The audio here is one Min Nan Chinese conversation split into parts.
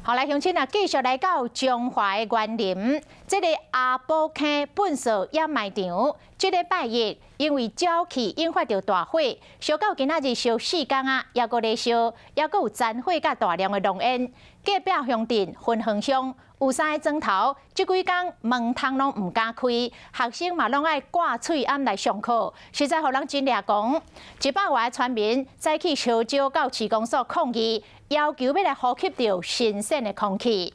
好來，鄉親啊，繼續來到彰化的員林，這个阿寶坑糞掃掩埋場，這禮拜一因為沼氣引發著大火，燒到今仔日燒4工啊，猶閣咧燒，猶閣有殘火佮大量的濃煙。隔壁鄉鎮芬芳鄉有三个莊頭，這幾工門窗攏毋敢開，學生嘛攏愛掛喙罨來上課，實在予人真掠狂。100外个村民早起號召到市公所抗議，要求欲來呼吸著新鮮的空氣。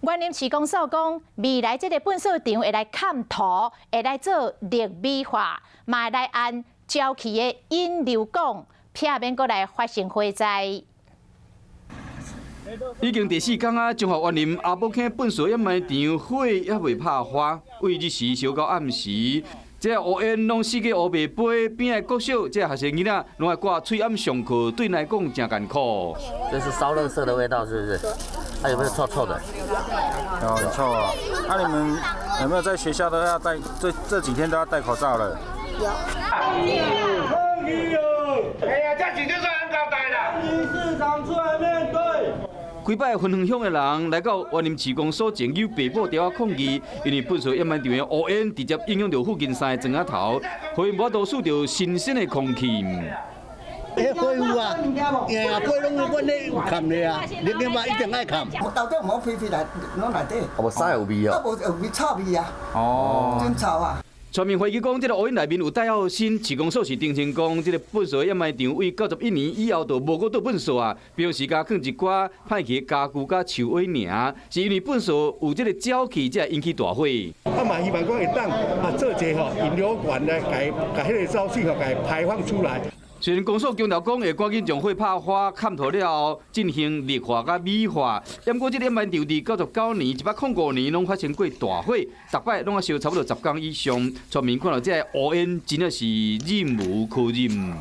員林市公所講，未來這个糞掃場會來崁塗，會來做綠美化，嘛會來安沼氣的引流管，避免閣來發生火災。已經第四工啊，彰化員林阿寶坑糞掃掩埋場火猶未拍花，對日時燒到暗時，這烏煙攏四界烏白飛，邊仔國小這學生囡仔攏愛掛喙罨上課，對𪜶來講誠艱苦。這是燒垃圾的味道，是不是？它有沒有臭臭的？有，很臭啊！那你們有沒有在學校都要戴？這幾天都要戴口罩了？有。哎呀，這幾就是很搞戴的。市長出來面對。幾擺芬芳鄉的人來到員林市公所前，用白布條仔抗議，因為糞掃掩埋場的烏煙直接影響著附近三个莊仔頭，予𪜶無法度吸著新鮮的空氣。彼火有啊，呀，火攏阮咧有崁咧啊，你你嘛一定愛崁。我到底無飛飛來，攏內底。無屎有味哦。啊，無有味臭味啊。哦。真臭啊！村民懷疑講，這个烏煙內面有帶藥砷，市公所是澄清講，這个糞掃掩埋場對91年以後就無閣倒糞掃啊，平時共囥一寡歹去的家具佮樹尾爾，是因為糞掃有這个沼氣，才會引起大火。啊嘛希望講會當啊做一个吼引流管來，共彼个沼氣吼共排放出來。雖然公所強調講會趕緊將火拍花、崁塗了後進行綠化佮美化，毋過這个掩埋場佇99年、105年攏發生過大火，逐擺攏愛燒差不多10工以上。村民看著這个烏煙，真的是忍無可忍。